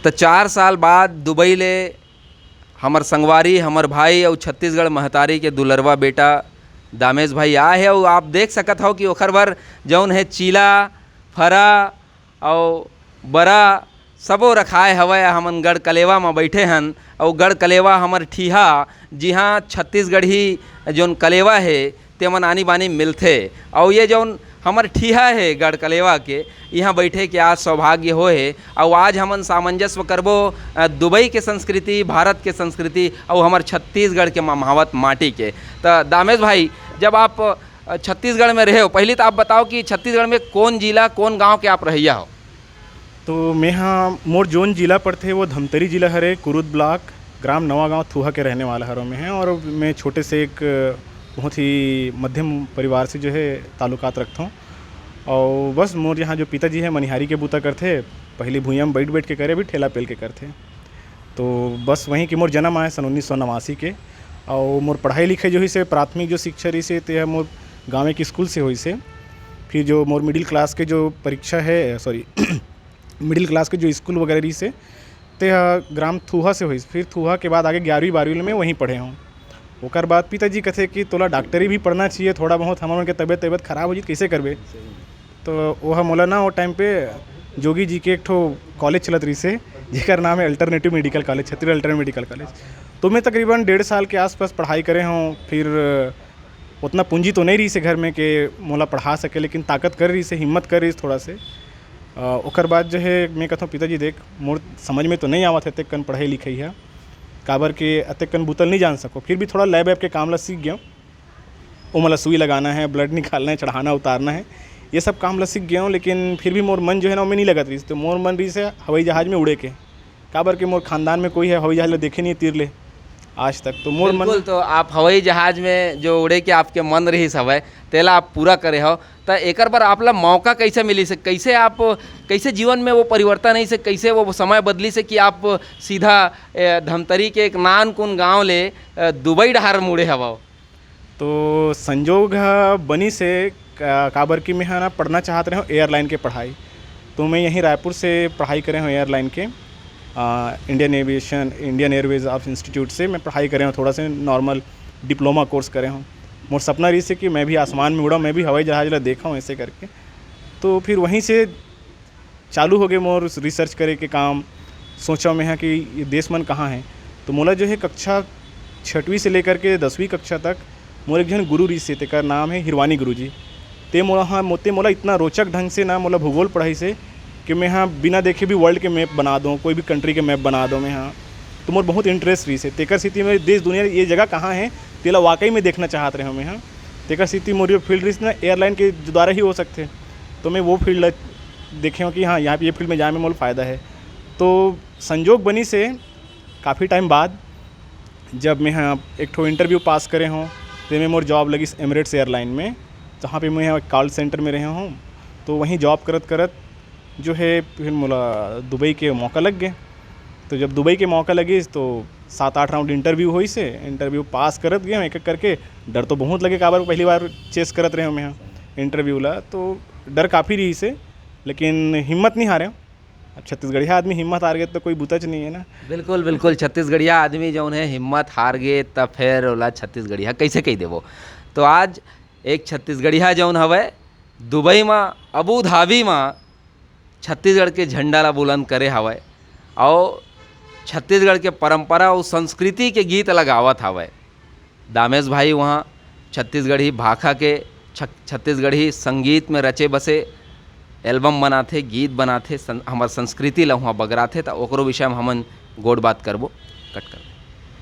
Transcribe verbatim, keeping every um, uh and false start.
त चार साल बाद दुबई ले हमर संगवारी, हमर भाई अउ छत्तीसगढ़ महतारी के दुलरवा बेटा दामेश भाई आए हे। अउ आप देख सकत हव कि ओखर बर जउन हे चीला, फरा अउ बरा सबो रखाए हवय। हमन गढ़ कलेवा म बइठे हन अउ गढ़ कलेवा हमर ठीहा, जिहाँ छत्तीसगढ़ी जउन कलेवा हे तेमन आनी बानी मिलथे। अउ ये जउन हमर ठीहा हे गढ़ कलेवा के, इहाँ बइठे के आज सौभाग्य होए हे। अउ आज हमन सामंजस्य करबो, अ, दुबई के संस्कृति, भारत के संस्कृति अउ हमर छत्तीसगढ़ के ममहावत माटी के। त दामेश भाई, जब आप, अ, छत्तीसगढ़ में रहे हो, पहली तो आप बताओ कि छत्तीसगढ़ में कौन जिला, कौन गांव के आप रहइया हो? तो मैं हा, मोर जोन जिला पड़थे वो धमतरी जिला हरे, कुरुद ब्लॉक, ग्राम नवा गांव, थुहा के रहने वाला हरों मैं है। और मैं छोटे से एक बहुत ही मध्यम परिवार से जो है ताल्लुकात रखता हूँ। और बस मोर यहाँ जो पिताजी है मनिहारी के बूता करथे, पहली भुइयां में बैठ बैठ के करे, अभी ठेला पेल के करथे। तो बस वहीं के मोर जन्म आए सन उन्नीस सौ नवासी के। और मोर पढ़ाई लिखाई जो होइस हे, प्राथमिक जो शिक्षा रहिस हे, ते ह मोर गाँव के स्कूल से होइस हे। फिर जो मोर मिडिल क्लास के जो परीक्षा है, सॉरी, मिडिल क्लास के जो स्कूल वगैरह रहिस हे, ते ह ग्राम थुहा से होइस। फिर थुहा के बाद आगे ग्यारहवीं बारहवीं में वहीं पढ़े हूँ। ओकर बाद पिताजी कथे कि तोला डॉक्टरी भी पढ़ना चाहिए, थोड़ा बहुत हमर मन के तबीयत, तबीयत खराब हो जी, कैसे करबे? तो वह मोला ना, वो टाइम पे जोगी जी के एक ठो कॉलेज चलत रहिस हे, जेकर नाम है alternative medical college, Chhattisgarh alternative medical college. तो मैं तकरीबन डेढ़ साल के आसपास पढ़ाई करे हूँ। फिर उतना पूंजी तो नहीं रहिस हे घर में कि मोला पढ़ा सके, लेकिन ताकत कर रहिस हे, हिम्मत कर रहिस थोड़ा से। अ, ओकर बाद जो है, मैं कहता हूँ, पिताजी देख, मोर समझ में तो नहीं आवत है अतेक कन पढ़ाई लिखाई है, काबर के अतेक कन बुतल नहीं जान सको। फिर भी थोड़ा लैब वैब के काम ला सीख गया हूँ। ओमन ला सुई लगाना है, ब्लड निकालना है, चढ़ाना उतारना है, ये सब काम ला सीख गया हूँ। लेकिन फिर भी मोर मन जो है ना, ओमे नहीं लगत रहिस। तो मोर मन रहिस हे हवाई जहाज में उड़े के, काबर के मोर खानदान में कोई है हवाई जहाज ला देखे नहीं तीर ले आज तक। तो मोर मन बिल्कुल, तो आप हवाई जहाज में जो उड़े के आपके मन रहिस हवय, तेला आप पूरा करे हव। त एकर बर आप ला मौका कैसे मिलिस हे? कैसे आप, कैसे जीवन में वो परिवर्तन आइस हे? कैसे वो समय बदलिस हे कि आप सीधा, ए, धमतरी के एक नानकुन गांव ले, ए, दुबई डहार मुड़े हवव? तो संजोग ह बनिस हे, का-, काबर कि मैं ह ना पढ़ना चाहत रहे हूँ एयरलाइन के पढ़ाई। तो मैं यहीं रायपुर से पढ़ाई करे हूँ एयरलाइन के, आ, Indian aviation, Indian Airways of institute से मैं पढ़ाई करे हूँ, थोड़ा से नॉर्मल डिप्लोमा कोर्स करे हूँ। मोर सपना रहिस हे कि मैं भी आसमान में उड़ाऊँ, मैं भी हवाई जहाज ला देखा हूँ, ऐसे करके। तो फिर वहीं से चालू हो गए मोर रिसर्च करे के काम। सोचा मैं हा कि ये देश मन कहाँ हैं। तो मोला जो है कक्षा छठवीं से लेकर के दसवीं कक्षा तक मोर एक झन गुरु रहिस हे, तेकर नाम है हिरवानी गुरु जी। ते मोला, हाँ, मो-, ते मोला इतना रोचक ढंग से ना मोला भूगोल पढ़ाइस हे कि मैं हा बिना देखे भी वर्ल्ड के मैप बना दूँ, कोई भी कंट्री के मैप बना दूँ मैं हा। तो मोर बहुत इंटरेस्ट रहिस हे, तेकर सेती मैं देश दुनिया ये जगह कहाँ है, तेला वाकई में देखना चाहत रहे हूँ मैं हा। तेकर सेती मोर जो फील्ड रहिस ना एयरलाइन के द्वारा ही हो सकथे, तो मैं वो फील्ड देखे हूँ कि हाँ, यहाँ पे ये फील्ड में जाए में मोला फ़ायदा है। तो संजोग बनिस हे काफ़ी टाइम बाद, जब मैं हा एक ठो इंटरव्यू पास करे हूँ, तो मैं मोर जॉब लगिस एमिरेट्स एयरलाइन में, जहाँ पे मैं हा कॉल सेंटर में रहे हूँ। तो वहीं जॉब करत करत जो है फिर मोला दुबई के मौका लग गए। तो जब दुबई के मौका लगिस तो सात आठ राउंड इंटरव्यू होइस हे, इंटरव्यू पास करत गए एक एक करके। डर तो बहुत लगे, काबर पहली बार चेस करत रहे हूँ मैं हा इंटरव्यू ला, तो डर काफ़ी रहिस हे, लेकिन हिम्मत नहीं हारे। अब छत्तीसगढ़िया आदमी हिम्मत हार गए तो कोई बुतच नहीं है ना। बिल्कुल, बिल्कुल, छत्तीसगढ़िया आदमी जौन है हिम्मत हार गए त फिर ओला छत्तीसगढ़िया कैसे कह देबो? तो आज एक छत्तीसगढ़िया जौन हवय दुबई म, अबू धाबी म छत्तीसगढ़ के झंडा ला बुलंद करे हवय अउ छत्तीसगढ़ के परंपरा अउ संस्कृति के गीत ला गावत हवय। दामेश भाई वहाँ छत्तीसगढ़ी भाखा के, छ-, छत्तीसगढ़ी संगीत में रचे बसे एल्बम बनाथे, गीत बनाथे, सं-, हमर संस्कृति ला वहाँ बगराथे, त ओकरो विषय में हमन गोठ बात करबो। कट कर।